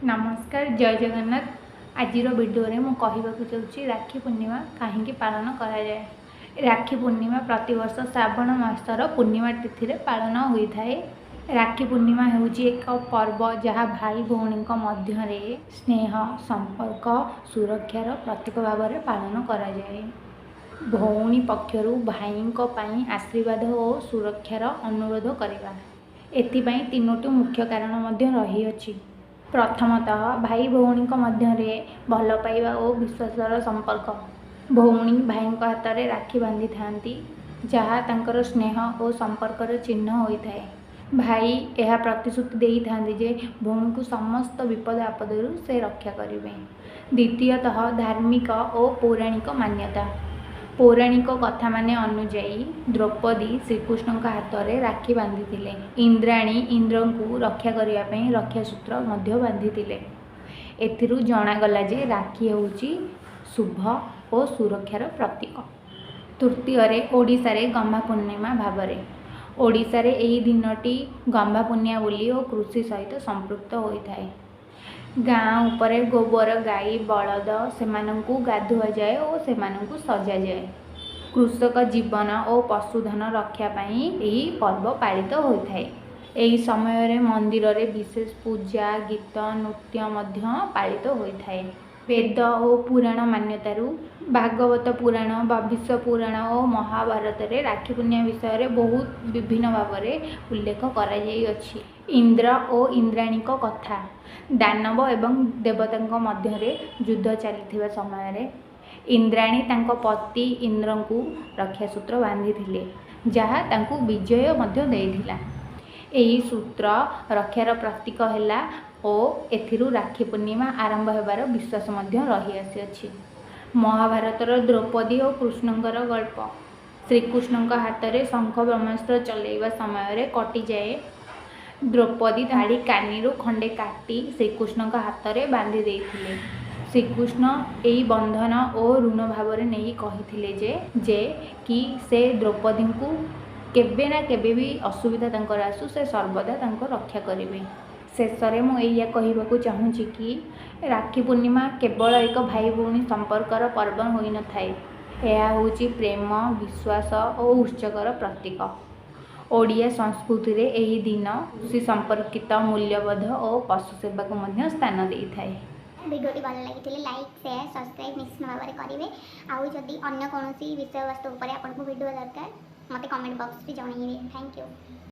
ନମସ୍କାର, ଜୟ ଜଗନ୍ନାଥ। ଆଜିର ଭିଡ଼ିଓରେ ମୁଁ କହିବାକୁ ଯାଉଛି ରାକ୍ଷୀ ପୂର୍ଣ୍ଣିମା କାହିଁକି ପାଳନ କରାଯାଏ। ରାକ୍ଷୀ ପୂର୍ଣ୍ଣିମା ପ୍ରତିବର୍ଷ ଶ୍ରାବଣ ମାସର ପୂର୍ଣ୍ଣିମା ତିଥିରେ ପାଳନ ହୋଇଥାଏ। ରାକ୍ଷୀ ପୂର୍ଣ୍ଣିମା ହେଉଛି ଏକ ପର୍ବ ଯାହା ଭାଇ ଭଉଣୀଙ୍କ ମଧ୍ୟରେ ସ୍ନେହ, ସମ୍ପର୍କ, ସୁରକ୍ଷାର ପ୍ରତୀକ ଭାବରେ ପାଳନ କରାଯାଏ। ଭଉଣୀ ପକ୍ଷରୁ ଭାଇଙ୍କ ପାଇଁ ଆଶୀର୍ବାଦ ଓ ସୁରକ୍ଷାର ଅନୁରୋଧ କରିବା। ଏଥିପାଇଁ ତିନୋଟି ମୁଖ୍ୟ କାରଣ ମଧ୍ୟ ରହିଅଛି। ପ୍ରଥମତଃ, ଭାଇ ଭଉଣୀଙ୍କ ମଧ୍ୟରେ ଭଲ ପାଇବା ଓ ବିଶ୍ୱାସର ସମ୍ପର୍କ। ଭଉଣୀ ଭାଇଙ୍କ ହାତରେ ରାକ୍ଷୀ ବାନ୍ଧିଥାନ୍ତି, ଯାହା ତାଙ୍କର ସ୍ନେହ ଓ ସମ୍ପର୍କର ଚିହ୍ନ ହୋଇଥାଏ। ଭାଇ ଏହା ପ୍ରତିଶ୍ରୁତି ଦେଇଥାନ୍ତି ଯେ ଭଉଣୀକୁ ସମସ୍ତ ବିପଦ ଆପଦରୁ ସେ ରକ୍ଷା କରିବେ। ଦ୍ୱିତୀୟତଃ, ଧାର୍ମିକ ଓ ପୌରାଣିକ ମାନ୍ୟତା। ପୌରାଣିକ କଥାମାନେ ଅନୁଯାୟୀ ଦ୍ରୌପଦୀ ଶ୍ରୀକୃଷ୍ଣଙ୍କ ହାତରେ ରାକ୍ଷୀ ବାନ୍ଧିଥିଲେ। ଇନ୍ଦ୍ରାଣୀ ଇନ୍ଦ୍ରଙ୍କୁ ରକ୍ଷା କରିବା ପାଇଁ ରକ୍ଷାସୂତ୍ର ମଧ୍ୟ ବାନ୍ଧିଥିଲେ। ଏଥିରୁ ଜଣାଗଲା ଯେ ରାକ୍ଷୀ ହେଉଛି ଶୁଭ ଓ ସୁରକ୍ଷାର ପ୍ରତୀକ। ତୃତୀୟରେ, ଓଡ଼ିଶାରେ ଗହ୍ମା ପୂର୍ଣ୍ଣିମା ଭାବରେ। ଓଡ଼ିଶାରେ ଏହି ଦିନଟି ଗହ୍ମା ପୂର୍ଣ୍ଣିମା ବୋଲି ଓ କୃଷି ସହିତ ସମ୍ପୃକ୍ତ ହୋଇଥାଏ। ଗାଁ ଉପରେ ଗୋବର, ଗାଈ, ବଳଦ ସେମାନଙ୍କୁ ଗାଧୁଆଯାଏ ଓ ସେମାନଙ୍କୁ ସଜାଯାଏ। କୃଷକ ଜୀବନ ଓ ପଶୁଧନ ରକ୍ଷା ପାଇଁ ଏହି ପର୍ବ ପାଳିତ ହୋଇଥାଏ। ଏହି ସମୟରେ ମନ୍ଦିରରେ ବିଶେଷ ପୂଜା, ଗୀତ, ନୃତ୍ୟ ମଧ୍ୟ ପାଳିତ ହୋଇଥାଏ। ବେଦ ଓ ପୁରାଣ ମାନ୍ୟତାରୁ ଭାଗବତ ପୁରାଣ, ଭବିଷ୍ୟ ପୁରାଣ ଓ ମହାଭାରତରେ ରାକ୍ଷୀ ପୂର୍ଣ୍ଣିମା ବିଷୟରେ ବହୁତ ବିଭିନ୍ନ ଭାବରେ ଉଲ୍ଲେଖ କରାଯାଇଅଛି। ଇନ୍ଦ୍ର ଓ ଇନ୍ଦ୍ରାଣୀଙ୍କ କଥା। ଦାନବ ଏବଂ ଦେବତାଙ୍କ ମଧ୍ୟରେ ଯୁଦ୍ଧ ଚାଲିଥିବା ସମୟରେ ଇନ୍ଦ୍ରାଣୀ ତାଙ୍କ ପତି ଇନ୍ଦ୍ରଙ୍କୁ ରକ୍ଷାସୂତ୍ର ବାନ୍ଧିଥିଲେ, ଯାହା ତାଙ୍କୁ ବିଜୟ ମଧ୍ୟ ଦେଇଥିଲା। ଏହି ସୂତ୍ର ରକ୍ଷାର ପ୍ରତୀକ ହେଲା ଓ ଏଥିରୁ ରାକ୍ଷୀ ପୂର୍ଣ୍ଣିମା ଆରମ୍ଭ ହେବାର ବିଶ୍ୱାସ ମଧ୍ୟ ରହିଆସିଅଛି। ମହାଭାରତର ଦ୍ରୌପଦୀ ଓ କୃଷ୍ଣଙ୍କର ଗଳ୍ପ। ଶ୍ରୀକୃଷ୍ଣଙ୍କ ହାତରେ ଶଙ୍ଖ ବ୍ରହ୍ମାସ୍ତ୍ର ଚଲେଇବା ସମୟରେ କଟିଯାଏ। ଦ୍ରୌପଦୀ ଶାଢ଼ୀ କାନିରୁ ଖଣ୍ଡେ କାଟି ଶ୍ରୀକୃଷ୍ଣଙ୍କ ହାତରେ ବାନ୍ଧି ଦେଇଥିଲେ। ଶ୍ରୀକୃଷ୍ଣ ଏହି ବନ୍ଧନ ଓ ଋଣ ଭାବରେ ନେଇ କହିଥିଲେ ଯେ କି ସେ ଦ୍ରୌପଦୀଙ୍କୁ କେବେ ନା କେବେ ବି ଅସୁବିଧା ତାଙ୍କର ଆସୁ, ସେ ସର୍ବଦା ତାଙ୍କୁ ରକ୍ଷା କରିବେ। ଶେଷରେ ମୁଁ ଏଇଆ କହିବାକୁ ଚାହୁଁଛି କି ରାକ୍ଷୀ ପୂର୍ଣ୍ଣିମା କେବଳ ଏକ ଭାଇ ଭଉଣୀ ସମ୍ପର୍କର ପର୍ବ ହୋଇନଥାଏ, ଏହା ହେଉଛି ପ୍ରେମ, ବିଶ୍ୱାସ ଓ ଉତ୍ସର୍ଗର ପ୍ରତୀକ। ଓଡ଼ିଆ ସଂସ୍କୃତିରେ ଏହି ଦିନ କୃଷି ସମ୍ପର୍କିତ ମୂଲ୍ୟବୋଧ ଓ ପଶୁ ସେବାକୁ ମଧ୍ୟ ସ୍ଥାନ ଦେଇଥାଏ। ଭିଡ଼ିଓଟି ଭଲ ଲାଗିଥିଲେ ଲାଇକ୍, ସେୟାର, ସବସ୍କ୍ରାଇବ୍ ନିଶ୍ଚିତ ଭାବରେ କରିବେ। ଆଉ ଯଦି ଅନ୍ୟ କୌଣସି ବିଷୟବସ୍ତୁ ଉପରେ ଆପଣଙ୍କୁ ଭିଡ଼ିଓ ଦରକାର, ମୋତେ କମେଣ୍ଟ ବକ୍ସରେ ଜଣାଇବେ। Thank you.